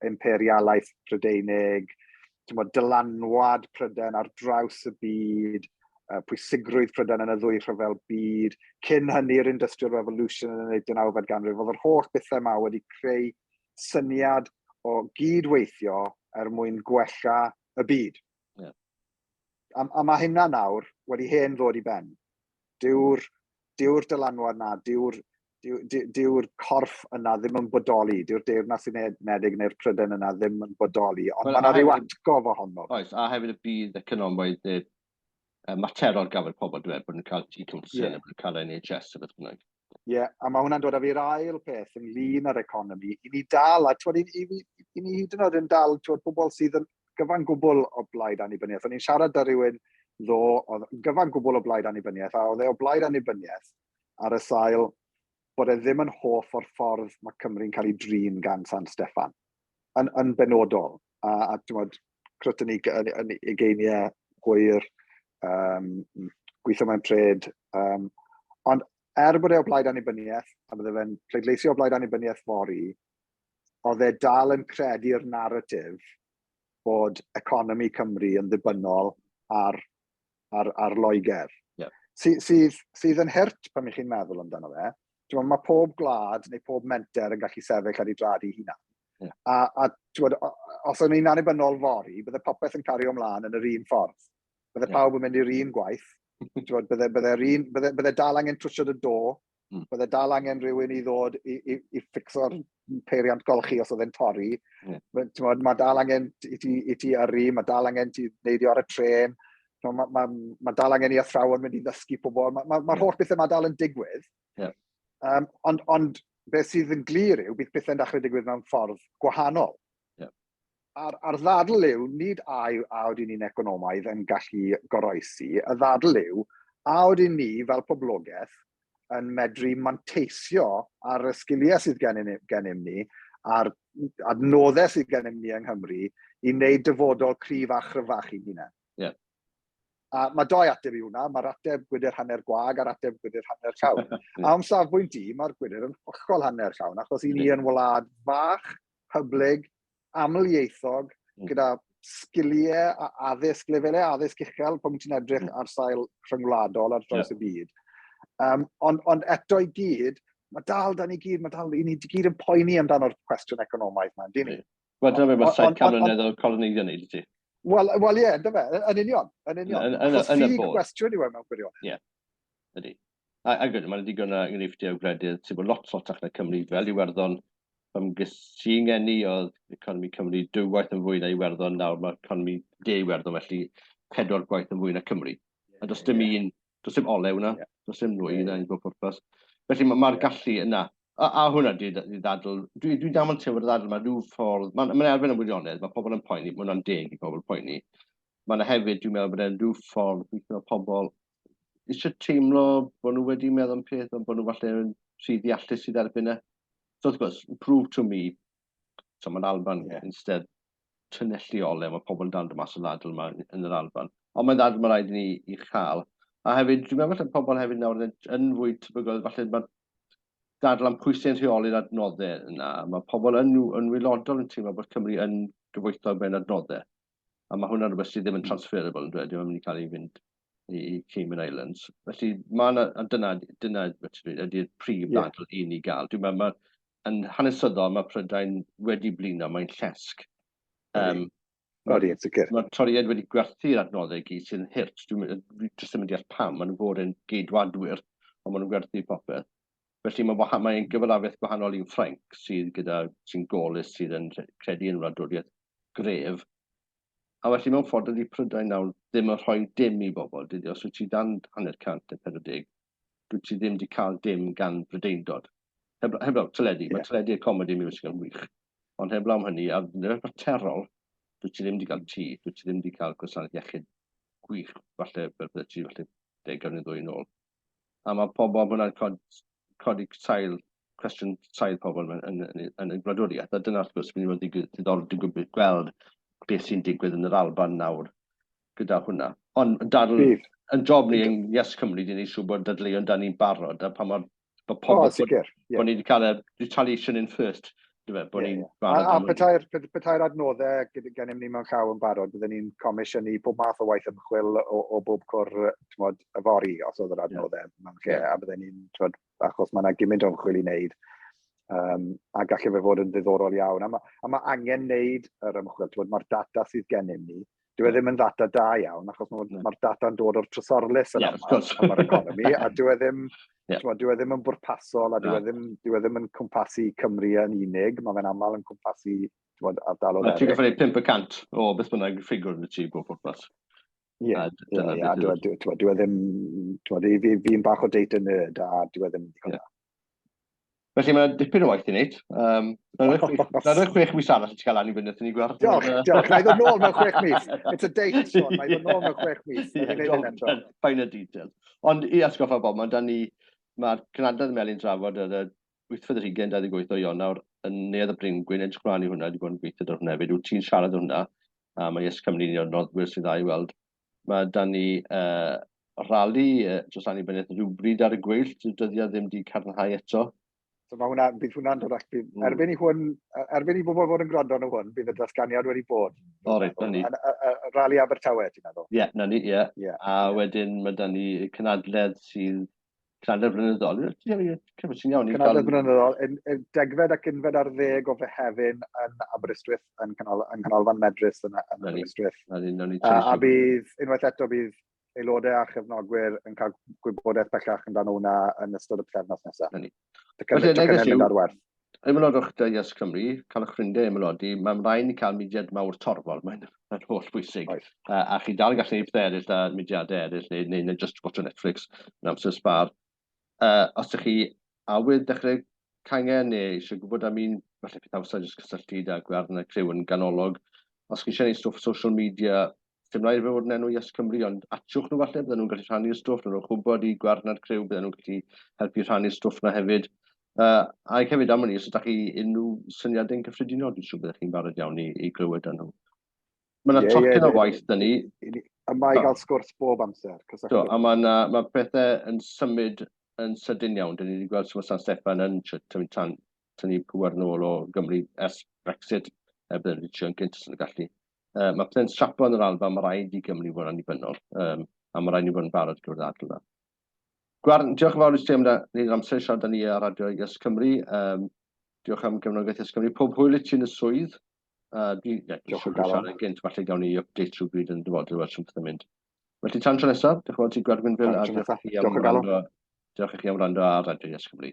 imperialaeth Prydeinig, ti'n modd, dylanwad Prydain ar draws y byd, pwysigrwydd Prydain yn y ddwy rhyfel byd, cyn hynny'r Industrial Revolution yn y 19fed ganrif, oedd yr holl bethau yma wedi creu syniad o gyd-weithio er mwyn gwella y byd. Yeah. A, a mae hynna nawr wedi hen ddod i ben. Dyw'r dyw dylanwad na, dyw'r dyw, dyw, dyw corff yna ddim yn bodoli, dyw'r Deyrnas Unedig neu'r Prydain yna ddim yn bodoli, ond well, mae yna rhyw atgof ohono. Oes, a hefyd y byd economaidd neu materol gafodd pobl, dwi'n meddwl, bod nhw'n cael e-council, yeah. bod nhw'n cael NHS a beth bynnag. Ie, yeah, a mae hwnna'n dod â fi'r ail peth ynglyn â'r economi. I ni dal, a twod, i, i, i ni hyd yn oed yn dal, twod, pobl sydd yn gyfan gwbl o blaid annibyniaeth. O'n i'n siarad â rhywun ddo, oedd gyfan gwbl o blaid annibyniaeth, a oedd e o blaid annibyniaeth ar y sail bod e ddim yn hoff o'r ffordd mae Cymru'n cael ei drin gan San Steffan, yn, yn benodol. A, a ti'n bod, crwt yn yn, yn ugeiniau hwyr, um, gweithio mewn trade. Um, ond er bod e o blaid annibyniaeth, a bydde fe'n pleidleisio o blaid annibyniaeth fory, oedd e dal yn credu'r narratif bod economi Cymru yn ddibynnol ar, ar, ar Loegr. Yeah. Sy, sydd, sydd yn hurt pan ych chi'n meddwl amdano fe. Mae pob gwlad neu pob menter yn gallu sefyll ar ei drad ei hunan. Yeah. A, a twod, os o'n i'n annibynnol fory, bydde popeth yn cario ymlaen yn yr un ffordd. Bydde yeah. pawb yn mynd i'r un gwaith. Twod, bydde, bydde, un, bydde, bydde dal angen trwsio dy do, bydde dal angen rhywun i ddod i, i, i fixo'r peiriant golchi os oedd e'n torri. Yeah. Twod, mae dal angen i ti, i ti yrru, mae dal angen ti neidio ar y tren, mae ma, ma, ma dal angen i athrawon mynd i ddysgu pobl. Mae'r ma, ma, ma yeah. holl bethau mae dal yn digwydd. Yeah. Um, ond, ond beth sydd yn glir yw bydd pethau'n dechrau digwydd mewn ffordd gwahanol. Yeah. A'r, ar ddadl yw, nid a, yw, a ydyn ni'n economaidd yn gallu goroesi, y ddadl yw, a ydyn ni fel poblogaeth yn medru manteisio ar y sgiliau sydd gennym, gennym ni a'r adnoddau sydd gennym ni yng Nghymru i wneud dyfodol cryf a chryfach i'n hunain. Yeah. A mae doi ateb i hwnna, mae'r ateb gwydr hanner gwag a'r ateb gwydr hanner llawn. A o'm safbwynt i, mae'r gwydr yn hollol hanner llawn, achos i ni yn wlad fach, hyblyg, amlieithog, gyda sgiliau a addysg, lefelau addysg uchel pan ti'n edrych ar sail rhyngwladol ar draws yeah. y byd. Um, ond, ond eto i gyd, mae dal da ni gyd, mae dal, i ni gyd yn poeni amdano'r cwestiwn economaidd yma, dyn ni? Wel, dyna beth mae 700 mlynedd o coloneiddio wneud i ti. Wel, well, ie, yeah, fe, yn union, yn union. Yn, yn, yn, yn y bod. gwestiwn yw e mewn gwirionedd. Ie, yeah, ydy. A, a gwyd, mae'n digon o enghreifftiau o gwledydd sy'n bod lot slotach na Cymru, fel Iwerddon, pan ges i'n ngeni oedd economi Cymru dwywaith yn fwy na Iwerddon, nawr mae economi de Iwerddon felly pedwar gwaith yn fwy na Cymru. A does dim un, does dim olew yna, yeah. does dim nwy yna i bob pwrpas. Felly mae'r ma yeah. gallu yna. A, a hwnna di, di ddadl, dwi'n dwi dal yn teimlo'r ddadl, mae rhyw ffordd, mae'n ma elfen o wirionedd, mae pobl yn poeni, mae hwnna'n deg i pobl poeni. Mae yna hefyd, dwi'n meddwl bod e'n rhyw ffordd, weithio pobl eisiau teimlo bod nhw wedi meddwl am peth, ond bod nhw falle yn rhy ddeallus i dderbyn e. So wrth gwrs, prove to me, so mae'n Alban yeah. instead tynelli ole, mae pobl yn dal dod mas o ddadl yma yn yr Alban. Ond mae'n ddadl mae rhaid i ni i chael. A hefyd, dwi'n meddwl falle pobl hefyd nawr yn, yn fwy tebygol, falle mae dadl am pwy sy'n rheoli'r adnoddau yna. Mae pobl yn, yn wylodol yn teimlo bod Cymru yn gyfoethog mewn adnoddau. A mae hwnna'n rhywbeth sydd ddim yn transferable yn dweud, ddim yn mynd i cael ei fynd i Cayman Islands. Felly mae yna, a dyna, dyna ydy'r prif yeah. ddadl i ni gael. Dwi'n meddwl, mae, yn hanesyddol, mae Prydain wedi blino, mae'n llesg. Um, Odi, yn sicr. Mae'r Torïaid wedi gwerthu'r adnoddau i gyd sy'n hurt. Dwi'n dwi jyst ddim yn deall pam. Maen nhw'n fod yn geidwadwyr, ond maen nhw'n gwerthu popeth. Felly mae'n mae gyfalafiaeth gwahanol i'n Ffrainc sydd gyda, sy'n golus, sydd yn credu yn wladwriaeth gref. A felly mewn ffordd dydy Prydain nawr ddim yn rhoi dim i bobl, dydy. Os wyt ti dan hanner cant neu 40, dwyt ti ddim wedi cael dim gan Brydeindod. Heb, heblaw teledu, yeah. Mae teledu a comedy music yn wych. Ond heblaw am hynny, ar lefel faterol, dwyt ti ddim wedi cael tŷ, dwyt ti ddim wedi cael gwasanaeth iechyd gwych, falle fel bydde ti falle degawd neu ddwy yn ôl. A mae pobl, mae hwnna'n cod, codi sail, cwestiwn sail pobl yn, yn, yn, yn, yn gwladwriaeth. A dyna wrth gwrs, mynd i fod yn ddiddorol digwydd gweld beth sy'n digwydd yn yr Alban nawr gyda hwnna. Ond dadl, yn job ni yn Yes Cymru, dyn ni'n siŵr bod dadleuon da ni'n barod, a pa mor bod pobl, oh, sicr, yeah. bod ni wedi cael y retaliation in first, dwi'n bod ni'n yeah, yeah. barod. A, a petai'r petai adnoddau gennym ni mewn llaw yn barod, byddwn ni'n comisiynu pob math o waith ymchwil o, o bob cwr, t'mod, yfory, os oedd yr adnoddau yeah. mewn lle, yeah. a byddwn ni'n, t'mod, achos mae yna gymaint o ymchwil i wneud, um, a gallai fe fod yn ddiddorol iawn. A mae, a mae angen wneud yr ymchwil, t'mod, mae'r data sydd gennym ni, dyw e ddim yn ddata da iawn, achos mae'r ma data'n dod o'r trysorlys yn yeah, aml am yr economi, a dyw e ddim, yeah. Dyw e ddim yn bwrpasol, a dyw e ddim, dyw e ddim yn cwmpasu Cymru yn unig, mae fe'n aml yn cwmpasu t'mod, ardaloedd eraill. Ti'n gorfod 5% o beth bynnag ffigwr yn y ti bob pwrpas. Ie, ie, ie, dyw e ddim, fi'n bach o data nerd, a dyw e ddim digon da. Felly mae dipyn o waith i wneud. Um, Na'n rhoi chwech mis arall i ti gael annibyniaeth i ni gweld. Diolch, diolch. Na i ddod nôl mewn chwech mis. It's a date, Sean. Na i ddod nôl mewn chwech mis. Yeah, Fine detail. Ond i atgoffa bob, mae dan ni, mae'r cynadledd Melin drafod ar y 8 ar hugain 28 o Ionawr yn Neuadd y Bryngwyn, edrych mlaen i hwnna, wedi bod yn gweithio ar hwnna hefyd. Wyt ti'n siarad ar hwnna, a mae Yes Cymru un o'r noddwyr sydd dda i weld. Mae dan ni uh, rali uh, dros annibyniaeth rhywbryd ar y gweill, dyw dyddiad ddim wedi cadarnhau eto. So mae hwnna, bydd hwnna'n dod allan, erbyn i hwn, erbyn i bobl fod yn gwrando arno hwn, bydd y datganiad wedi bod. O reit, na ni. Rali Abertawe, ti'n meddwl? Ie, yeah, na ni, ie. Yeah. Yeah. A wedyn mae da ni cynadledd sydd Cynadledd flynyddol. Ti'n iawn. Cynadledd flynyddol, degfed ac unfed ar ddeg o Fehefin yn Aberystwyth, yn, canol, yn Canolfan Medrus yn, yn Aberystwyth. Na ni, na ni, a, a bydd, unwaith eto, bydd aelodau a chefnogwyr yn cael gwybodaeth bellach amdano hwnna yn ystod y pythefnos nesaf. Na ni. Felly, neges yw, ar werth. Ymaelodwch dy Yes Cymru, cael eich ffrindiau ymaelodi, mae'n rhaid ni cael mudiad mawr torfol, mae'n mae holl bwysig. Oes. A chi dal yn gallu gwneud pethau eraill a mudiadau eraill, neu, neu, neu just watch Netflix yn amser sbar. Os ydych chi awydd dechrau cangen neu eisiau gwybod am un, falle peth amser jyst cysylltu da Gwerddon a Criw yn ganolog. Os chi eisiau gwneud stwff social media, dim rhaid i fe fod yn enw Yes Cymru, ond atiwch nhw falle, bydden nhw'n gallu rhannu'r stwff, neu rhowch wybod i Gwerddon a'r Criw, bydden nhw'n gallu helpu rhannu'r stwff na hefyd. A hefyd am hynny, os ydych chi unrhyw syniadau'n gyffredinol, dwi'n siŵr byddech chi'n barod iawn i, i glywed â nhw. Mae yna yeah, tocyn yeah, o waith dyn ni. A mae i gael sgwrs bob amser. Do, a mae yna, mae pethau yn symud yn sydyn iawn. Dyn ni wedi gweld sut mae San Steffan yn tynnu, tan, tynnu pŵer nôl o Gymru ers Brexit, er bydden wedi trio yn gynt os yn gallu. Mae pethau'n siapo yn yr Alban, mae rhaid i Gymru fod yn annibynnol, um, a mae rhaid ni fod yn barod gyda'r ddadl yna. Gwarn, diolch yn fawr i ti am wneud yr amser i siarad â ni ar Radio Yes Cymru. Um, diolch am gefnogaeth Yes Cymru. Pob hwyl i ti yn y swydd. Dwi, yeah, diolch yn siarad yn gynt, falle gawn ni update rhywbryd yn dyfodol, weld sut yn mynd. Felly tan tro nesaf, diolch yn fawr ti Gwerfyn Fyl, a diolch i chi am wrando, diolch i chi am wrando ar Radio Yes Cymru.